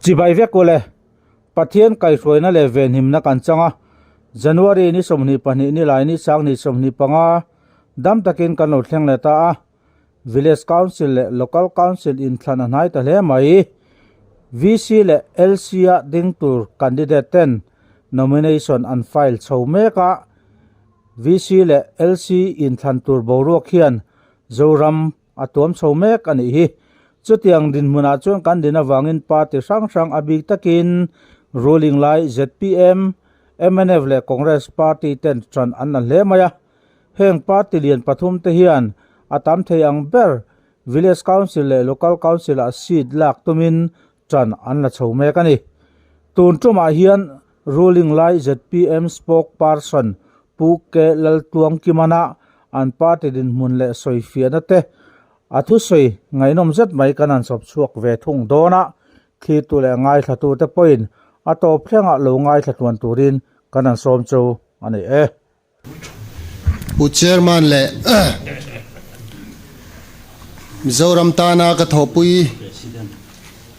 Chibai vek ule, Pathian kaihhruaina leh venhimna kan chang a, January ni 22 ni lai ni sang ni 25 dam takin kan lo thleng leh ta a, Village Council leh Local Council inthlan a hnai ta hle mai. VC leh LC a ding tur candidate ten nomination an file chho mek a, VC leh LC inthlan tur boruak hian Zoram a tuam chho mek a nih hi. Chutiang dinhmunah chuan kan din avangin party hrang hrang a bik takin ruling lai zpm, mnf leh Congress party ten ṭan an la hle mai a. Heng party lian pathum te hian a tam thei ang ber Village Council leh Local Council ah seat lak tumin ṭan an la chho mek a ni. Tun ṭumah hian ruling lai zpm spokesperson Pu K Laltluangkimana an party dinhmun leh sawifiahna te a thusawi ngaihnawm zet mai kan han chhawp chhuak ve thung dawn a, thlitu leh ngaithlatu te pawhin a tawp thlengah lo ngaithla tluan turin kan han sawm chu a ni e. Pu Chairman leh Mizoram tana ka thawhpui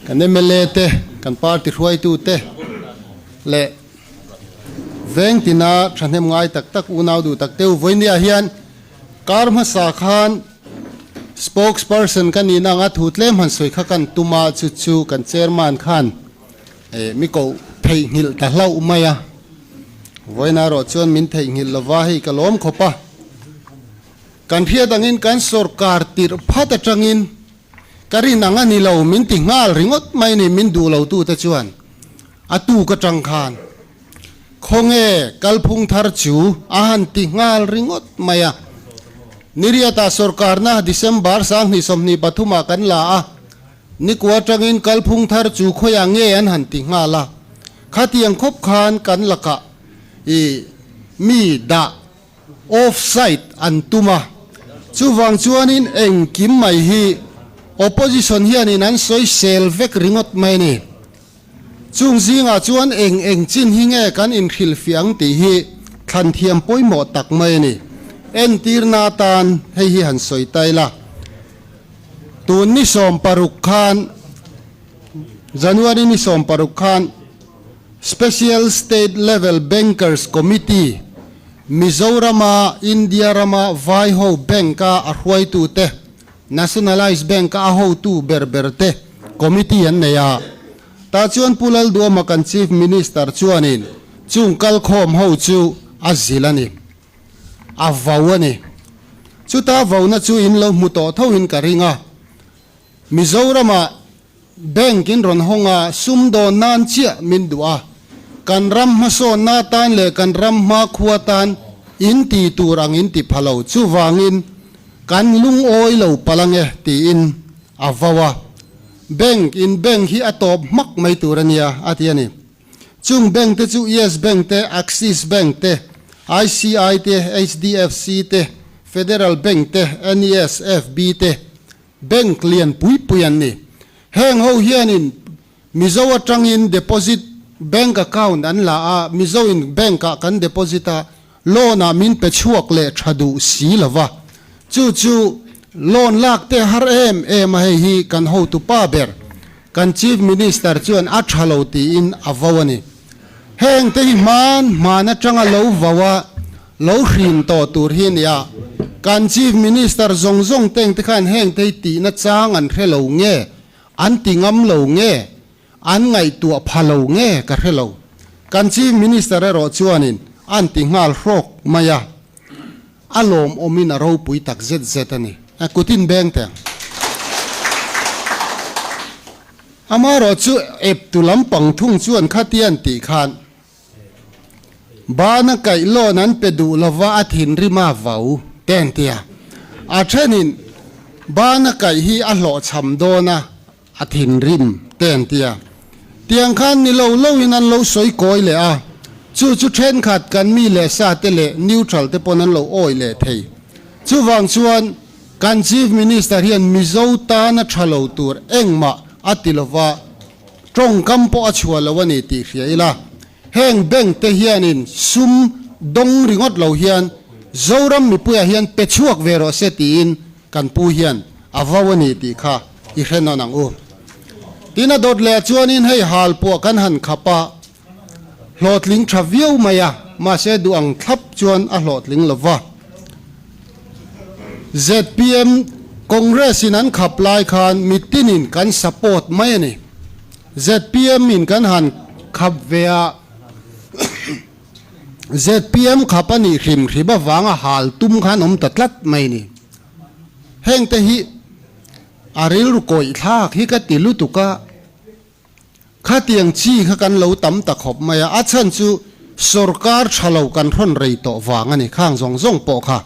kan mla te, kan party hruaitu te leh veng tina thahnem ngai tak tak unau duh tak teu vawinia hian kar hmasa khan spokesperson ka nihna anga thu tlem han sawi kha kan tum a, chu chu kan Chairman khan Mi koh theihnghilh ta hlauh mai a, vawiin erawh chuan min theihnghilh lova hei ka lawm khawp a. Kan hriat angin kan sawrkar tirh phat atangin ka rin ang a ni lo min ti nghal ringawt mai ni min duh lo tute chuan a tuk atang khan khawnge kalphung thar chu a han ti nghal ringawt mai a. Niriata sawrkarna December 2023 ah kan la a. Nikua atangin kalphung thar chu khawiah nge an han ti nghal a, khatiang khawp khan kan lakah i mi dah off side an tum a, chuvang chuanin engkim mai hi opposition hianin an sawi sel vek ringawt mai a ni. Chung zingah chuan eng eng chin hi nge kan inhrilhfiah ang tih hi thlan thiam pawimawh tak mai a ni. Entirna atan hei hi han sawi ta ila. Tun ni 16 khan, January ni 16 khan Special State Level Bankers Committee, Mizorama India rama vai ho bank-a a hruaitute, Nationalised Bank-a a hotu ber berte committee an nei a. Tah chuan Pu Lalduama kan Chief Minister chuanin chung kalkhawm ho chu a zilh a ni. A vau a ni. Chuta vauna chu in lo hmu tawh thoin ka ring a. Mizoramah bank in rawn hawng a, sumdawn nan chiah min duh a. Kan ram hmasawnna atan leh kan ram hmakhua tan in ti tur ang in ti pha lo. Chuvangin kan lungawi lo palh ange tiin a vau a. Bank in bank hi a tawp hmak mai tur a nia a ti a ni. Chung bank te chu Yes Bank te, Axis Bank te, ICI te, HDFC te, Federal Bank te, NES, FB te, bank lian pui pui an ni. Heng ho hianin Mizo atangin deposit bank account an la a, Mizo in bank ah kan deposit a, loan ah min pe chhuak leh tha duh si lo va. Chu chu loan lak te har em em a hei hi kan hotu pa ber kan Chief Minister chuan a tha lo tiin a vo a ni. Heng te hi hman hman atanga lo vo a lo hrin tawh tur hi a ni a, kan Chief Minister zawng zawng teng te khan heng te hi tihna chang an hre lo nge, an ti ngam lo nge, An ngaihtuah pha lo nge ka hre lo. Kan Chief Minister erawh chuanin an ti nghal hrawk mai a, a lawmawmin a ropui tak zet zet a ni. A kutin beng teh ang. Amaherawh chu eptu lampang thung chuan khatian tih khan bana kaih lawn an pe duh lova a thinrim a vau te an ti a. A thenin bana kaih hi a hlawhchham dawn a, A thinrim te an ti a. Tiang khan ni lo lo in an lo sawi kawi leh a, chu chu thenkhat kan mi leh sa te leh neutral te pawn an lo awi leh thei. Chuvang chuan kan Chief Minister hian Mizo tana tha lo tur engmah a ti lova, tawngkam pawh a chhuah lo a ni tih hria ila. Heng bank te hianin sum dawng ringawt lo hian Zoram mipuiah hian pe chhuak ve rawh se tiin kan pu hian a vo a ni tih kha i hre nawn ang u. Tin a dawt leh chuanin hei hal puah kan han khap a, hlawhtling tha viau mai a, mahse duh ang thlap chuan a hlawhtling lo va. Zpm Congress in an khap lai khan mitinin kan support mai a ni. Zpm in kan han khap ve a, zpm khap a nih hrim hrim avanga hal tum khan awm ta tlat mai a ni. Hengte hi a rilru kawih thlak hi ka ti lutuk a, khatiang chi kha kan lo tam ta khawp mai a, a chhan chu sorkar tha lo kan rawn rei tawh vang a ni, khang zawng zawng pawh kha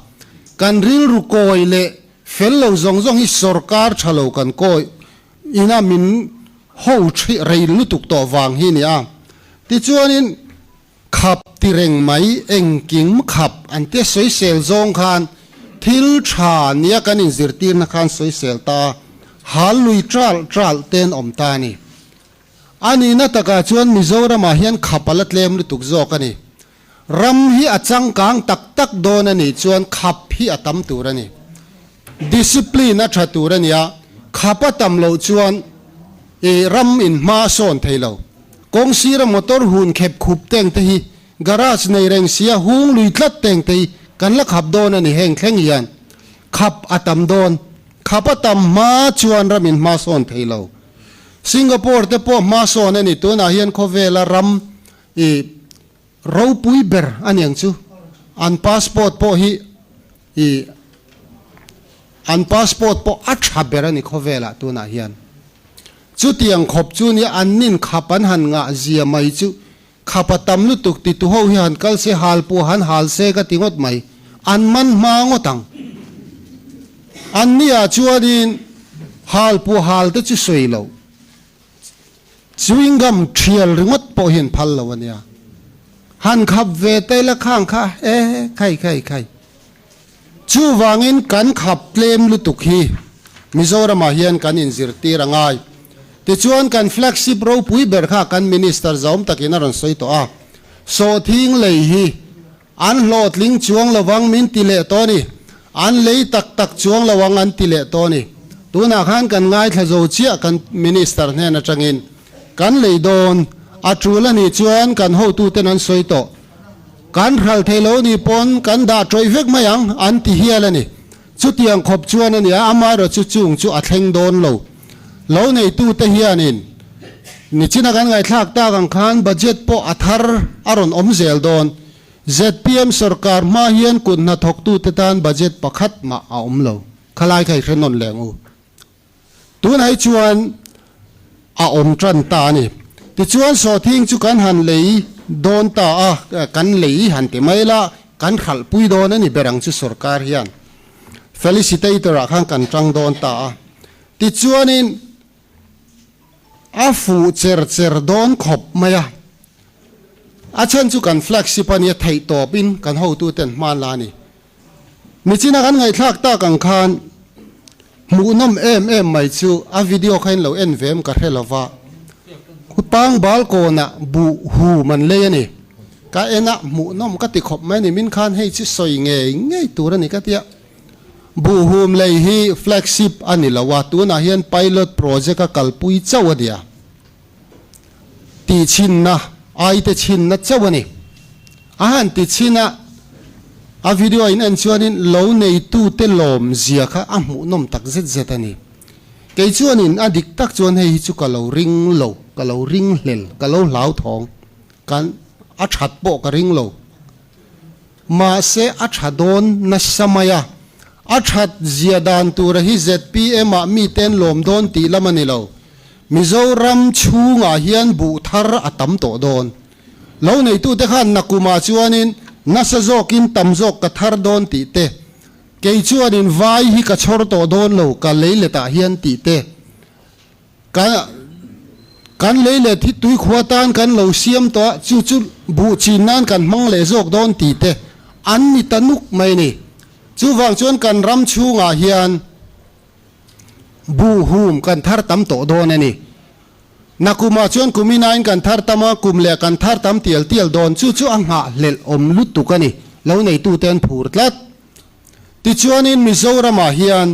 kan rilru kawi leh fel lo zawng zawng hi sorkar tha lo kan kawi ina min ho rei lutuk tawh vang hi a ni a, tichuanin. Khap ti reng mai, engkim khap an tia sawisel zawng khan thil tha nia kan inzirtirna khan sawisel ta a, hal lui tralh tralh ten awm ta a ni. A nihna takah chuan Mizoramah hian khap a la tlem lutuk zawk a ni. Ram hi a changkang tak tak dawn a nih chuan khap hi a tam tur a ni. Discipline a tha tur a nia, khap a tam loh chuan i ram in hma a sawn thei lo. Kawng sira motor hun khep khup teng te hi garage nei reng sia hung lui tlat teng te hi kan la khap dawn a ni heng thleng hian khap a tam dawn. Khap a tam hma chuan ram in hma sawn thei lo. Singapore te pawh hma sawn a ni tunah hian khawvela ram i ropui ber a niang chu an passport pawh hi I an passport pawh a tha ber a ni khawvelah tunah hian. Chutiang khawp chu nia an nin khap an han ngah zia mai chu khap a tam lutuk ti tu ho hi han kal se hal pawh han hal se ka ti ngawt mai. An man hma ngawt ang. An nia chuanin hal pawh hal te chu sawi lo. Chewing gum thial ringawt pawh hian phal lo a nia. Han khap ve ta ila khang kha e khai khai khai. Chuvangin kan khap tlem lutuk hi Mizoramah hian kan inzirtir a ngai. Tichuan kan flagship ropui ber kha kan Minister zaum takin a rawn sawi tawh a, sawhthing lei hi an hlawhtling chuang lovang min ti leh tawh a ni. An lei tak tak chuang lo ang an ti leh tawh a ni. Tunah khan kan ngaithla zo chiah kan Minister hnen atangin kan lei dawn a tul a nih chuan kan hotuten an sawi tawh. Kan hral thei lo nih pawn kan dah tawih vek mai ang an ti hial a ni. Chutiang khawp chuan a nia, amaherawh chu chung chu a thleng dawn lo. Lo neitute hianin nichina kan ngaihthlak tak ang khan budget pawh a thar a rawn awm zel dawn. Zpm sorkar hma hian kut hnathawktute tan budget pakhat mah a awm lo. Khalai kha i hre nawn leh ang u. Tunah hi chuan a awm tan ta a ni. Tichuan sawhthing chu kan han lei dawn ta a, kan lei han ti mai la, kan hralhpui dawn a ni ber ang chu sorkar hian. Felicitator ah khan kan tang dawn ta a. Tichuanin a fuh cher cher dawn khawp mai a. A chhan chu kan flagship a nia theihtawpin kan hotuten hman la a ni. Nichina kan ngaihthlak tak ang khan hmuhnawm em em mai chu a video kha in lo en ve em ka hre lo va, Pang bal kawnah buh hu man lei a ni. Ka en a, hmuhnawm ka ti khawp mai a ni, min khan hei chu sawi ngei ngei tur a ni ka tia. Buh hum lei hi flagship a ni lo a, tunah hian pilot project a kalpui chauh a nia. Tihchhinna, aite chhinna chauh a ni. A han ti chhin a, a video in en chuanin lo neitute lawm zia kha a hmuhnawm tak zet zet a ni. Kei chuanin a dik tak chuan hei hi chu ka lo ring lo, ka lo ring hlel, ka lo hlauthawng, kan a that pawh ka ring lo. Mahse a tha dawn nasa mai a, a that zia dan tura hi zpm ah miten lawm dawn tih lam a ni lo. Mizoram chhungah hian buh thar a tam tawh dawn. Lo neitute khan nakumah chuanin nasa zawkin tam zawk ka thar dawn tih te, kei chuanin vai hi ka chhawr tawh dawn lo ka leiletah hian tih te, ka kan leilet hi tuikhua tan kan lo siam tawh a, chu chu buh chin nan kan hmang leh zawk dawn tih te an ni ta nuk mai a ni. Chuvang chuan kan ram chhungah hian buh hum kan thar tam tawh dawn a ni. Nakumah chuan kum inain kan thar tam a, kum leh kan thar tam tial tial dawn. Chu chu a nghahhlelh awm lutuk a ni, lo neitute an phur tlat. Tichuanin Mizoramah hian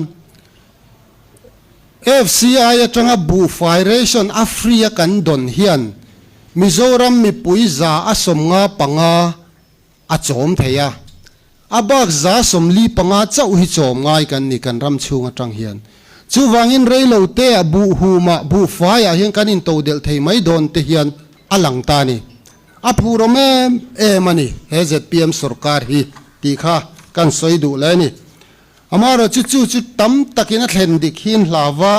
FCI atanga buhfai ration a free a kan dawn hian Mizoram mipui 155 a chawm thei a, a bak 45 chauh hi chawm ngai kan ni kan ram chhung atang hian. Chuvangin reilo te ah buh humah buhfai ah hian kan intodelh thei mai dawn te hian a lang ta a ni. A phurawm em em a ni he zpm sorkar hi tih kha kan sawi duh leh a ni. Amaherawhchu chu chu tam takin a thlen dik hi an hlau va,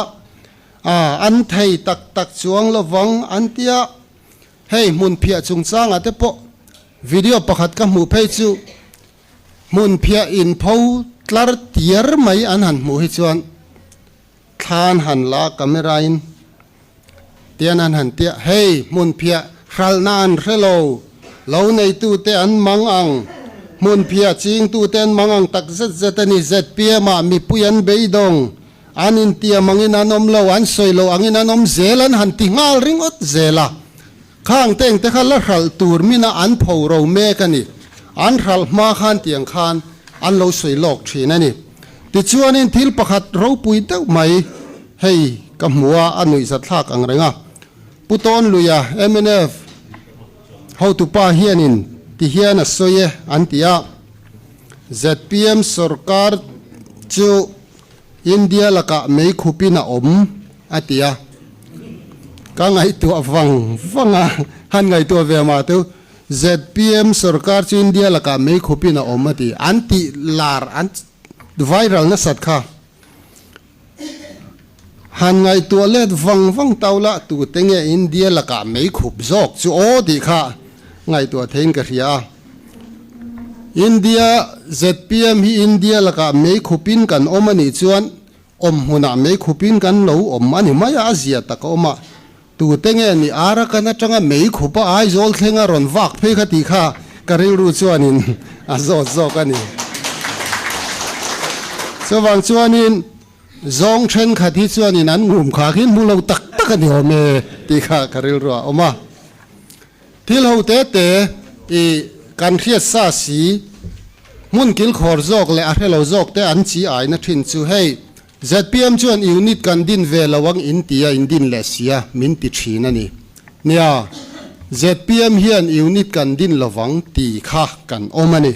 a an thei tak tak chuang lovang an tia. Hei hmun phiah chungchangah te pawh video pakhat ka hmuh phei chu hmun phiah inpho tlar tiar mai an han hmuh hi chuan thlan han la camera in tian an han tia hei hmun phiah hralhna an hre lo, lo neitute an mang ang, hmun phiah chingtute an mang ang tak zet zet a ni, zpm ah mipui an beidawng. An intiam angin an awm lo, an sawi lo angin an awm zel an han ti nghal ringawt zel a. Khang teng te kha la hralh tur mina an pho ro mek a ni. An hralh hma khan tiang khan an lo sawi lawk thin a ni. Tichuanin thil pakhat ropui deuh mai hei ka hmu a, a nuihzatthlak ang reng a. Pu Tawnluia, mnf hotupa hianin ti hian a sawi e an ti a. Zpm sorkar chu India lakah mei khupin a awm, a ti a. Ka ngaihtuah vang vang a, han ngaihtuah ve mah teu. Zpm sorkar chu India lakah mei khupin a awm, a ti. An tih lar, an viral nasat kha. Han ngaihtuah let vang vang tau lah, tute nge India lakah mei khup zawk chu aw tih kha ngaihtuah theiin ka hria a. India zpm hi India lakah mei khupin kan awm a nih chuan awm hmunah mei khupin kan lo awm a ni mai a, a zia tak a awm a. Tute nge ni Arakan atanga mei khupa Aizawl thlenga rawn vak phei kha tih kha ka rilru chuanin a zawt zawk a ni. Chuvang chuanin zawng thenkhat hi chuanin an ngum kha khi hmu lo tak tak a ni awm e tih kha ka rilru a awm a. Thil ho te te i kan hriat sa si, hmun kilkhawr zawk leh a hrelo zawk te an chi aina thin chu hei zpm chuan unit kan din ve lo ang in ti a in din leh sia min ti thin a ni. Nia, zpm hian unit kan din lovang ti kha kan awm a ni.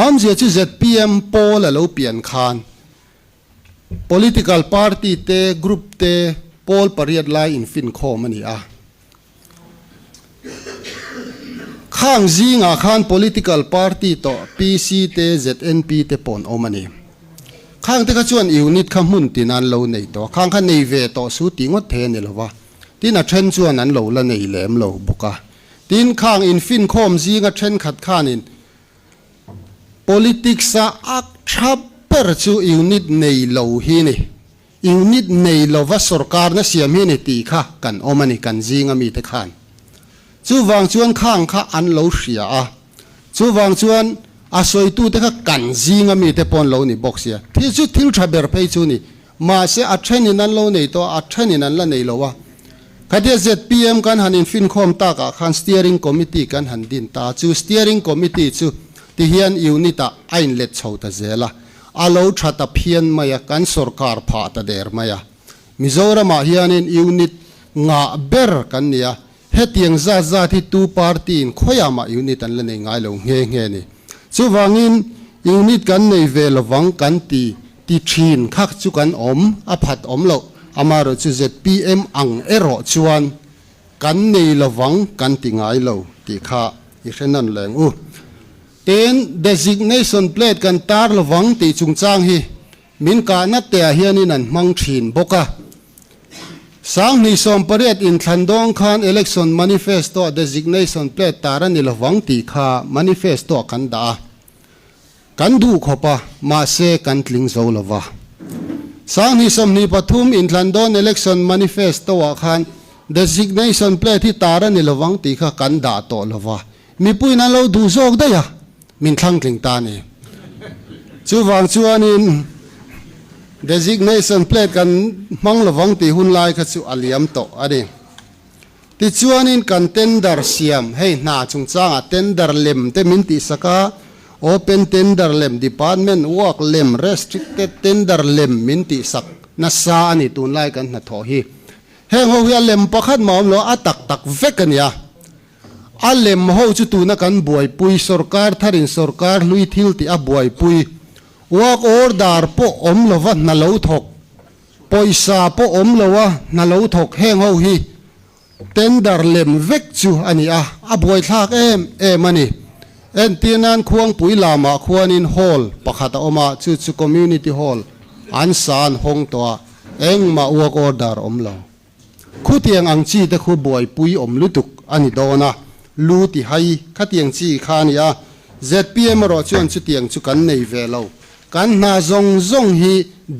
Awmzia chu zpm pawl a lo pian khan Political party te, group te pawl pariat lai infinkhawm a ni a. Khang zingah khan political party tawh PC te, ZNP te pawh an awm a ni. Khang te kha chuan unit kha hmun tin an lo nei tawh a, khang kha nei ve tawh su tih ngawt thei a ni lo va. Tin a then chuan an lo la nei lem lo bawk a. Tin khang infinkhawm zinga thenkhat khanin Politics a ak tha ber chu unit nei lo hi ni. Unit nei lova sorkarna siam hi ni tih kha kan awm a ni kan zinga mite khan. Chuvang chuan khang kha an lo hria a, chuvang chuan a sawitute kha kan zinga mite pawh an lo ni bawk sia. Thil chu thil tha ber phei chu ni. Mahse a thenin an lo nei tawh a, a thenin an la nei lo a. Khatia zpm kan han infinkhawm takah khan Steering Committee kan han din ta. Chu Steering Committee chu tihian unit-ah a inlet chho ta zel a, a lo tha ta phian mai a, kan sorkar phah ta der mai a. Mizoramah hianin unit ngah ber kan ni a, hetiang zat zat hi tu party-in khawiah mah unit an la nei ngai lo nghe nghe ni. Chuvangin unit kan nei ve lovang kan ti ti thin kha chu kan awm a phat awm loh. Amaherawh chu zpm ang erawh chuan kan nei lovang kan ti ngai lo tih kha i hre nawn leng u. Tin, designation plate kan tar lovang tih chungchang hi Min kahna teah hianin an hmang thin bawk a. 2018 inthlan dawng khan Election Manifesto-ah designation plate tar a ni lovang tih kha manifesto-ah kan dah a. Kan duh khawp a, mahse kan tling zo lo va. 2023 inthlan dawn Election Manifesto-ah khan designation plate hi tar a ni lovang tih kha kan dah tawh lo va. Mipuiin an lo duh zawk daih a, min thlangtling ta a ni. Chuvang chuanin designation plate kan hmang lovang tih hun lai kha chu a liam tawh a ni. Tichuanin kan tender siam, hei hna chungchangah tender lem te min tihsak a, open tender lem, department work lem, restricted tender lem min tihsak. nasa a ni tunlai kan hnathawh hi. Heng ho hi a lem pakhat mah awm lo a tak tak vek a nia. A lem ho chu tuna kan buaipui sorkar tharin sorkar hlui thil tih a buaipui work order pawh awm lova hna lo thawk pawisa pawh awm loa hna lo thawk heng ho hi Tender lem vek chu a ni a, a buaithlak em em a ni. Entir nan Khuangpui lamah khuanin hall pakhat a awm a, chu chu Community Hall an sa an hawng tawh a, engmah work order awm lo. Khutiang ang chi te khu buaipui awm lutuk a ni dawn a, lu ti hai khatiang chi kha a ni a, zpm erawh chuan chutiang chu kan nei ve lo. Kan hna zawng zawng hi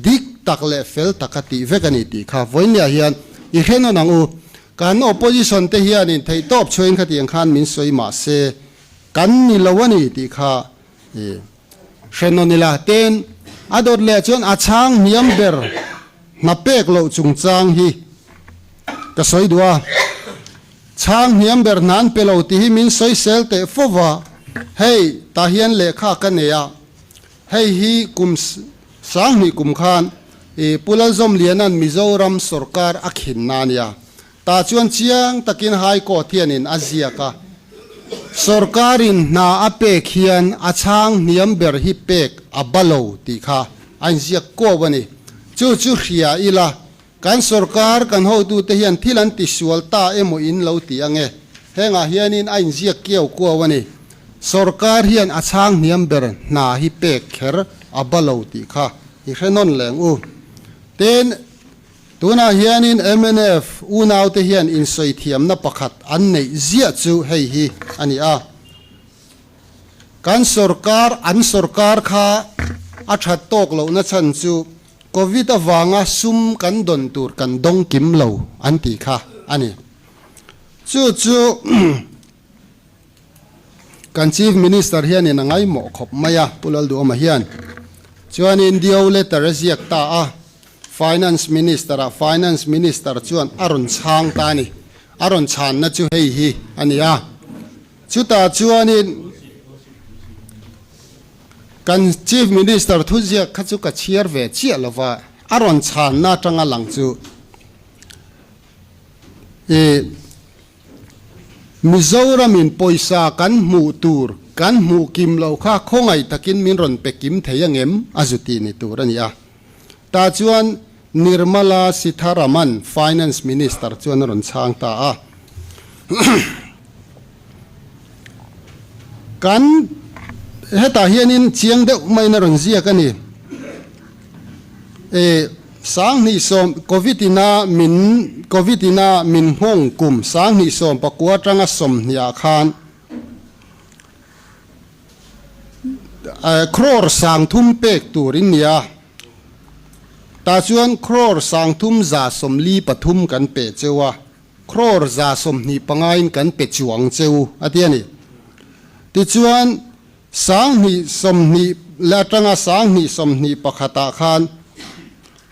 dik tak leh fel taka tih vek a ni tih kha vawinia hian i hre nawn ang u. Kan opposition te hianin theihtawp chhuain khatiang khan min sawi mah se kan ni lo a ni tih kha i hre nawn ila. Tin, a dawt leh chuan a chhang hniam ber hna pek loh chungchang hi ka sawi duh a. Chhang hniam ber hna an pe lo tih hi min sawi sel teh fo va, hei tah hian lehkha ka nei a. Hei hi kum 2000 kum khan i Pu Lalzawmliana'n Mizoram sorkar a khinna a nia. Tah chuan chiang takin High Court hianin a ziak a, sorkarin hna a pek hian a chhang hniam ber hi pek a ba lo tih kha a inziak kuau a ni. Chu chu hria ila, kan sorkar kan hotute hian thil an tisual ta emaw in lo ti ange. Hengah hianin a inziak kiau kuau a ni. Sorkar hian a chhang hniam ber hna hi pek kher a ba lo tih kha i hre nawn leng u. Tin, tunah hianin mnf unaute hian insawi thiamna pakhat an neih ziah chu hei hi a ni a. Kan sorkar, an sorkar kha a that tawk lohna chhan chu Covid avanga sum kan dawn tur kan dawng kim lo an tih kha a ni. Chu chu. Kan Chief Minister hianin a ngaimawh khawp mai a, Pu Lalduhawma hian. Chuanin Dio letter a ziak ta a, Finance Minister-ah Finance Minister chuan a rawn chhang ta a ni. A rawn chhanna chu hei hi a ni a. Chutah chuanin kan Chief Minister thuziak kha chu ka chhiar ve chiah lo va, a rawn chhanna atanga lang chu i. Mizoramin pawisa kan hmuh tur kan hmuh kim loh kha khawngaih takin min rawn pe kim thei angem? A zu tih ni tur a ni a. Tah chuan Nirmala Sitharaman, Finance Minister chuan a rawn chhang ta a. Kan hetah hianin chiang deuh maiin a rawn ziak a ni. E 2010 Covid ina min Covid ina min nghawng kum 2019 atanga 20 ah khan crore 30 pek tur in nia. Tah chuan crore 3343 kan pe cheu a, crore 125 in kan pe chuang cheu a ti a ni. Tichuan 2020 leh atanga 2021 ah khan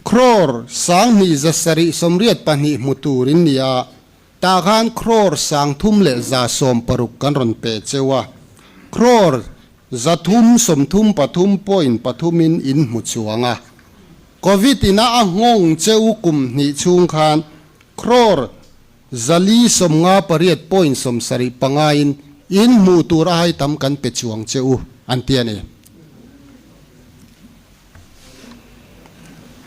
crore 2782 hmu tur in ni a, tah khan crore 3160 kan rawn pe cheu a, crore 333 point pathum in in hmu chuang a. Covid ina a nghawng cheu kum hnih chhung khan crore 458 point 75 in in hmuh tur a hai tam kan pe chuang che u, an ti a ni.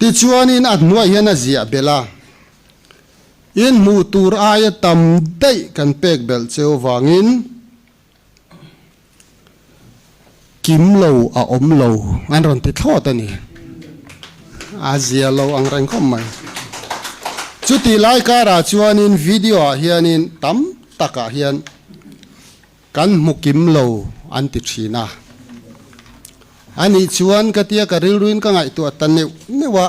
Tichuanin a hnuai hian a ziah belh a, In hmuh tur aia tam daih kan pek belh che u vangin kim lo a awm lo an rawn ti thlawt a ni. A zia lo ang reng khawp mai. Chutih lai karah chuanin video ah hianin tam takah hian kan hmu kim lo an ti thin a. A nih chuan ka tia ka rilruin ka ngaihtuah ta neuh neuh a.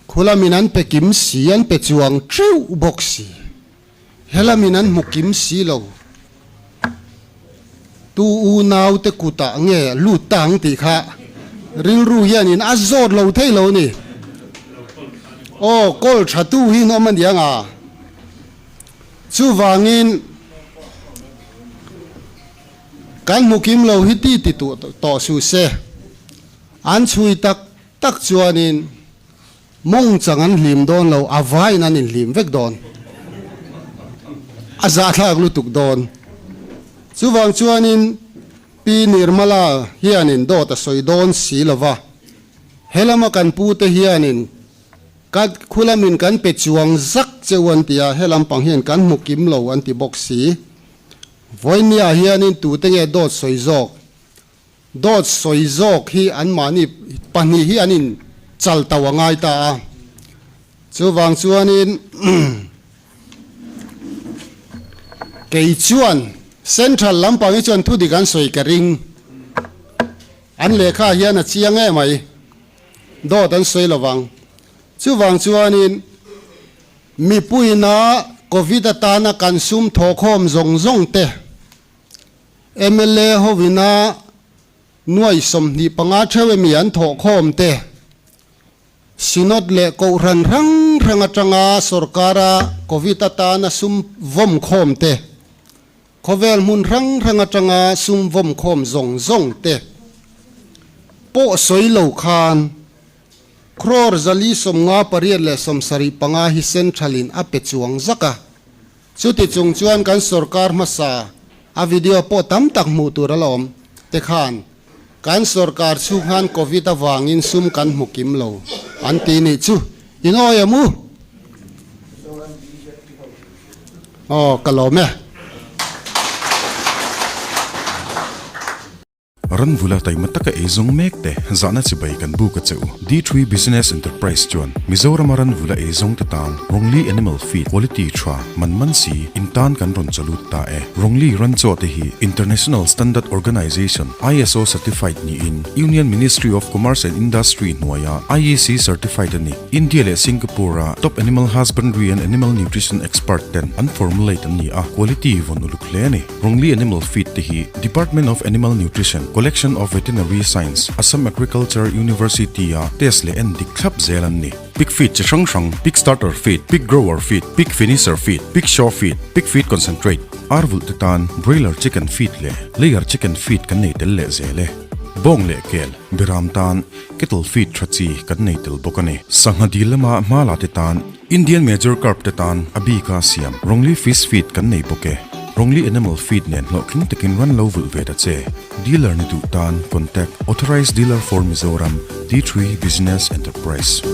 Khulamin an pe kim si, an pe chuang teuh bawk si. Helamin an hmu kim si lo. Tu unau te kutah nge lut ta ang tih kha rilru hianin a zawt lo thei lo a ni. Aw, kawl tha tu hi an awm a niang a. Chuvangin kan hmu kim lo hi ti ti tawh suh se. An chhui tak tak chuanin. Mawng chang an hlim dawn lo, a vaiin an inhlim vek dawn. A zahthlak lutuk dawn. Chuvang chuanin Pi Nirmala hianin dawt a sawi dawn si lo va, he lama kan pute hianin ka khulamin kan pe chuang zak cheu an ti a, he lampang hian kan hmu kim lo an ti bawk si. Vawinia hianin tute nge dawt sawi zawk? Dawt sawi zawk hi anmahni pahnih hi an in chal tauh a ngai ta a, chuvang chuanin kei chuan Central lampang hi chuan thudik an sawi ka ring, an lehkha hian a chiang em mai, dawt an sawi lovang. Chuvang chuanin mipuina Covid atana kan sum thawhkhawm zawng zawng te, Mla hovina nuai 25 theuh emi an thawhkhawm te, Synod leh Kohhran hrang hrang atanga sorkara Covid atana sum vawm khawm te, khawvel hmun hrang hrang atanga sum vawm khawm zawng zawng te pawh sawi lo khan crore 458 75 hi Central-in a pe chuang zak a. Chuti chung chuan kan sorkar hmasa a video pawh tam tak hmuh tur a la awm te khan kan sorkar chhung khan Covid avangin sum kan hmu kim lo an ti nih chu in awi em u? Aw ka lawm e. Ranvula taima taka ei zawng mek te zahna chibai kan buk a che u. D3 Business Enterprise chuan Mizorama ranvula ei zawng te tan Rongli Animal Feed Quality tha man man si in tan kan rawn chalut ta e. Rongli ranchaw te hi International Standard Organization, ISO, certified niin Union Ministry of Commerce and Industry hnuaia IEC certified a ni. India leh Singapore-a top animal husbandry and animal nutrition expert ten an formulate an ni a, quality vawn uluk hle a ni. Rongli Animal Feed te hi Department of Animal Nutrition, Collection of Veterinary Science, Assam Agriculture University-a test leh en dik thlap zel an ni. Pig feed chi hrang hrang, pig starter feed, pig grower feed, pig finisher feed, pig show feed, pig feed concentrate, ar vulh te tan broiler chicken feed leh layer chicken feed kan nei tel leh zel e. Bawng leh kel, beram tan cattle feed tha chi kan nei tel bawk a ni. Sangha dil lama hma la te tan Indian Major Carp te tan a bika siam Rongli Fish Feed kan nei bawk e. Rongli Animal Feed nen hlawhtling takin ran lo vulh ve ta che. Dealer ni duh tan contact Authorized Dealer for Mizoram, D3 Business Enterprise.